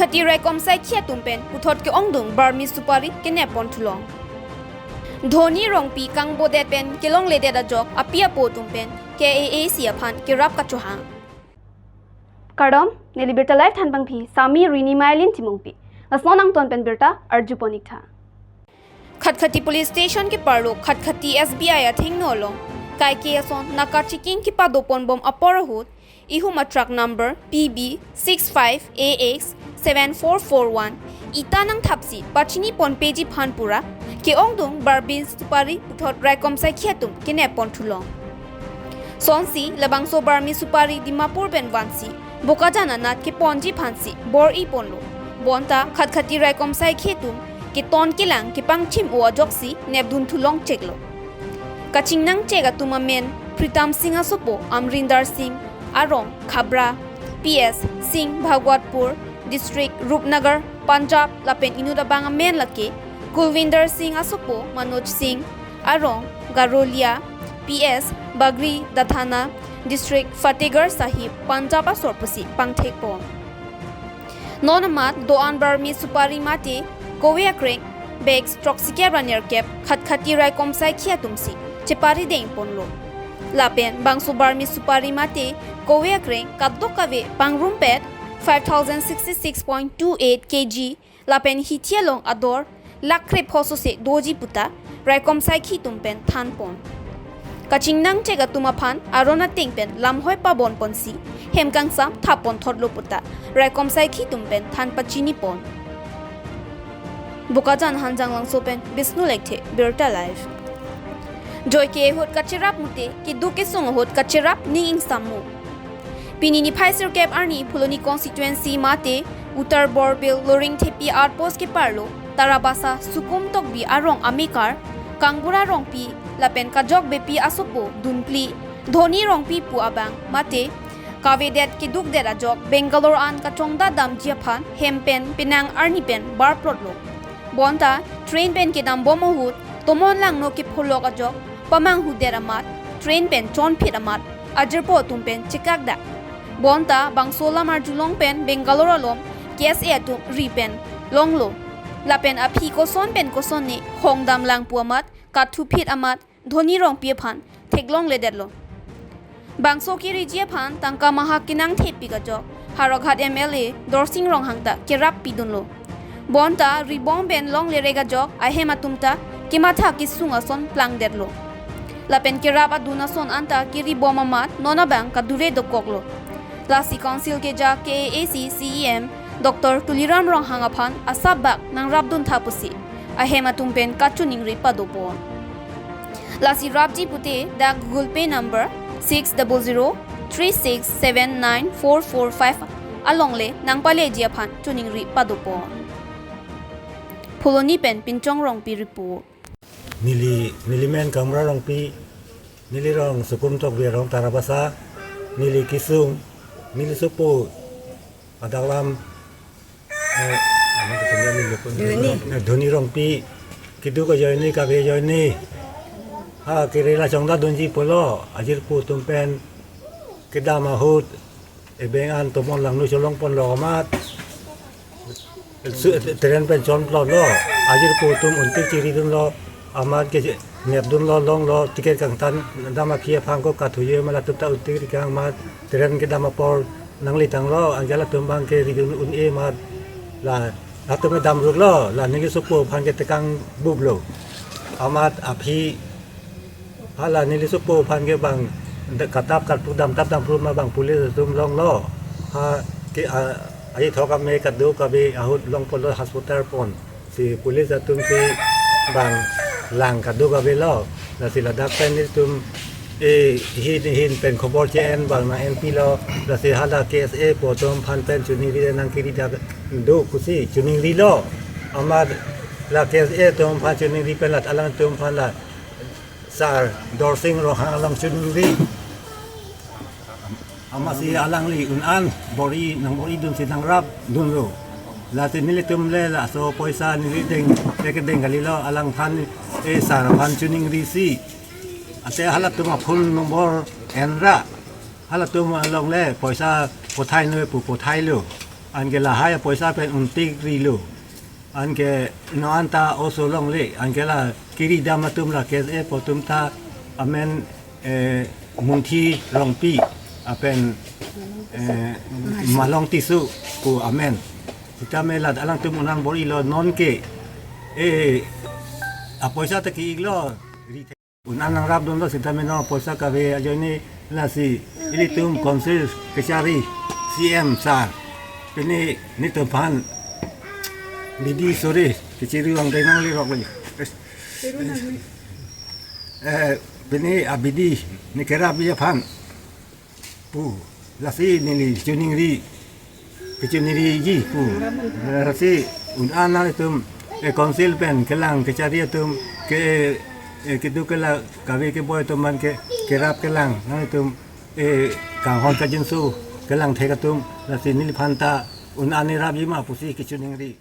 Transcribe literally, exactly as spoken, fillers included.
Khati raikom saikhi atum pen puthot ke-ongdung Burmese supari kenep pon thulong. Dhoni Rongpi kangbodet pen kelongledet ajok api apo atum pen K A A C aphan kerap kachohang. Kardom, neli birta live thanpangphi Sami Rini Mailin Timungpi. Lason angton pen birta arju pon ik tha. Khatkhati Police Station ke-arlo Khatkhati S B I athengno along kaike ason naka checking kepado pon bom apor ahut ihum a truck number P B six five A X seven four four one ita nangthapsi pachini pon peji aphan pura ke-ongdung Burmese supari puthot raikom saikhi atum kenep pon thulong. Sonsi labangso Burmese supari Dimapur pen vansi Bokajan anat keponji aphansi bor-i ponlo. Bonta Khatkhati raikom saikhi atum keton kelang kepangchim-o ajoksi nepdun thulong cheklo. Kachingnang chek atum amen Pritam Singh asopo Amrinder Singh, arong Khabra, P S Singh Bhagwatpur, District Rupnagar, Punjab lapen inut abang amen lake Kulwinder Singh asopo Manoj Singh, arong Garolia, P S Bagri Dathana, District Fatehgarh Sahib, Punjab asor pusi pangthek pon. Non amat do-an Burmese supari mate kove akreng bags throksi kep ra nerkep Khatkhati raikom saikhi atumsi chepari deng ponlo. Lapen bangso Burmese supari mate kove akreng kadokave pangrumpet five thousand sixty six point two eight K G lapen hithi along ador lakh krepho sose doji puta raikom saikhi atum pen than pon. Kachingnang chek atum aphan aron ateng pen lamhoi pabon ponsi hem kangsam thap pon thotlo puta raikom saikhi atum pen than pachini pon. Bokajan Hanjanglangso pen Bisnu Lekthe, Birta Live. Joi ke ahut kacherap mute, keduk kesung ahut kacherap ning ingsam mu. Pini niphai sirkep arni Phuloni constituency mate Uttar Borbil Loringthepi outpost ke-arlo Tarabasa Sukum Tokbi arong amekar Kangbura Rongpi lapen kajok bepi asopo dunphli Dhoni Rongpi pu abang mate kavedet kedukdet ajok Bangalore an kachongdat damji aphan hem pen penang arni pen barplotlo. Bonta train pen kedam bom ahut tomon langno kepholok ajok pamanghudet amat train pen chonphit amat ajirpo atum pen chekakdak. Bonta bangso lam arjulong pen Bangalore along K S A atum ri pen longlo. Lapen aphi koson pen koson ne hongdam lang pu amat kathuphit amat Dhoni Rongpi aphan theklongledetlo. Bangso keriji aphan tangka maha kenangthepik ajok Howraghat M L A Dorsing Ronghang ta kerap pidunlo. Bonta ribom pen longlerek ajok ahem atum ta kematha kesung ason plangdetlo. Lapen kerap adun ason anta keribom amat non abang kadure dokoklo. Lasi Council keja K A A C C E M Doctor Tuliram Ronghang aphan asap bak nangrapdun tha pusi ahem atum pen kachiningri pado pon. Lasi rapji pute dak Google Pay number six double zero three six seven nine four four five along le nangpaleji aphan chiningri pado pon. Phuloni pen Pinchong Rongpi report. Neli, neli men Kangbura Rongpi, neli rong Sukum Tokbi arong Tarabasa, neli kesung, neli sopo, adak lam, eh, ano to punya neli pun, Dhoni. Eh, Dhoni Rongpi, keduk ajoine, kave ajoine. Ha, kere la chongdat dunji pulo, ajirpo atum pen, kedam ahut, ebeng an tomon langno cholong ponlo amat. Su-, train pen chonplotlo. Ajirpo atum untik chiridunlo. Amat ke nepdunlo longlo. Ticket kangtan dam akhi aphan ko kathuye ma latum ta untik rikang amat. Train kedam apor nangletanglo. Anke latum abang ke ridun un-e amat. La latum ke damruklo. La neli sopo aphan ke tekang bublo. Amat aphi Hala neli sopo aphan ke bang de-, katap katpuk damtap damprut ma bang police atum longlo. Ha ke a, ai thok ame kadokave ahut longponlo hospital pon. Si police atum si bang lang kadokavelo. Lasi ladak pen nelitum e hin hin pen khobor che-en bang nang-enpilo. Lasi hala K S A apo atum aphan pen chiningri nangkiri dak do pusi chiningrilo. Amat la K S A atum aphan chiningri pen la alangtum aphan la Sar Dorsing Ronghang along chiningri. Amatsi alangli un-an bor-i nangbor-idun si nangrapdunlo. Lasi nelitum le laso poisa neli deng, le kedeng kalilo alangphan, eh, sar aphan chiningrisi. Ante halatum a-phone number enra. Halatum along le poisa pothai noi pu pothailo. Anke lahai apoisa pen untik rilo. Anke non anta oso longle. Anke la kiri dam atum la K S A atum ta amen, eh, Munthi Rongpi apen, eh, Malong Tisso pu amen. Sitame la alangtum un-an bor-ilo nonke, eh, apoisa ta ki-iklo. Un-an nangrapdunlo sitame non apoisa kave ajoine lasi ilitum council kachari C M sir. Pini nelitum aphan bidi sore kachiri vangdai nangle rok le. Eh, pini abidi ne kerapji aphan pu. Lasi neli choningri, kechoningri ji pu. Lasi un-an nanglitum, eh, council pen kelang kachari atum ke, eh, keduk kela kave keboi atum aphan ke kerap kelang nanglitum, eh, kanghon kangjinso kelang thek atum. Lasi neliphan ta un-an ne rapji ma pusi kechoningri.